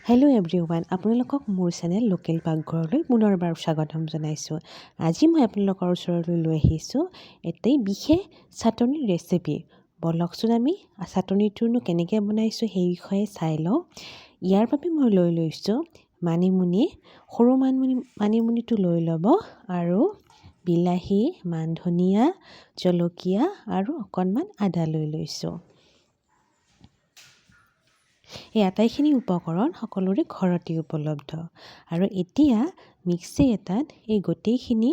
Hello' everyone, আপোনালোকক মোৰ channel local পাকঘৰলৈ পুনৰবাৰ স্বাগতম জনাইছোঁ। আজি মই আপোনালোকৰ ওচৰলৈ লৈ আহিছোঁ এটি বিশেষ চাটনিৰ ৰেচিপি। ব'লকচোন, আমি চাটনিটোনো কেনেকৈ বনাইছোঁ সেই বিষয়ে চাই লওঁ। ইয়াৰ বাবে মই লৈ লৈছোঁ মানিমুনি, সৰু মানিমুনি। মানিমুনিটো লৈ ল'ব আৰু বিলাহী, মান ধনিয়া, জলকীয়া আৰু অকণমান আদা লৈ লৈছোঁ। এই আটাইখিনি উপকৰণ সকলোৰে ঘৰতে উপলব্ধ। আৰু এতিয়া মিক্সি এটাত এই গোটেইখিনি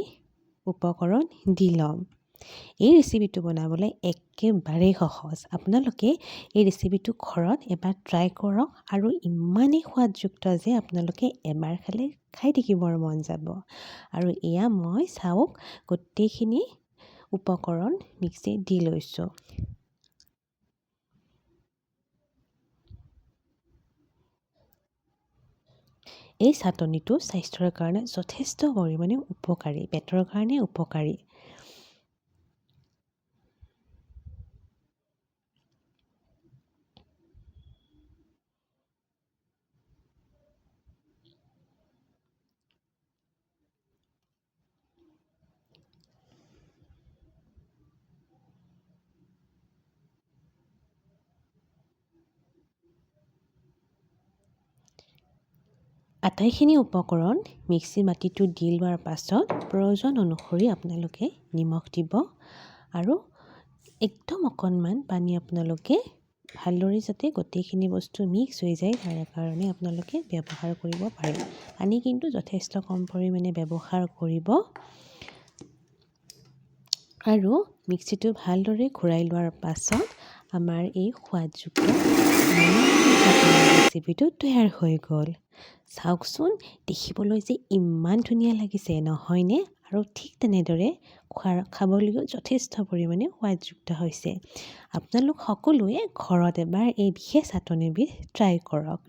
উপকৰণ দি ল'ম। এই ৰেচিপিটো বনাবলৈ একেবাৰেই সহজ। আপোনালোকে এই ৰেচিপিটো ঘৰত এবাৰ ট্ৰাই কৰক আৰু ইমানেই সোৱাদযুক্ত যে আপোনালোকে এবাৰ খালে খাই থাকিবৰ মন যাব। আৰু এয়া মই চাওক, গোটেইখিনি উপকৰণ মিক্সিত দি লৈছোঁ। এই চাটনিটো স্বাস্থ্যৰ কাৰণে যথেষ্ট পৰিমাণে উপকাৰী, পেটৰ কাৰণে উপকাৰী। আটাইখিনি উপকৰণ মিক্সি বাতিটোত দি লোৱাৰ পাছত প্ৰয়োজন অনুসৰি আপোনালোকে নিমখ দিব আৰু একদম অকণমান পানী আপোনালোকে ভালদৰে যাতে গোটেইখিনি বস্তু মিক্স হৈ যায়, তাৰে কাৰণে আপোনালোকে ব্যৱহাৰ কৰিব পাৰে। পানী কিন্তু যথেষ্ট কম পৰিমাণে ব্যৱহাৰ কৰিব। আৰু মিক্সিটো ভালদৰে ঘূৰাই লোৱাৰ পাছত আমাৰ এই সোৱাদযুক্ত ৰেচিপিটো তৈয়াৰ হৈ গ'ল। চাওকচোন, দেখিবলৈ যে ইমান ধুনীয়া লাগিছে, নহয়নে? আৰু ঠিক তেনেদৰে খাবলৈও যথেষ্ট পৰিমাণে সোৱাদযুক্ত হৈছে। আপোনালোক সকলোৱে ঘৰত এবাৰ এই বিশেষ চাটনিবিধ ট্ৰাই কৰক।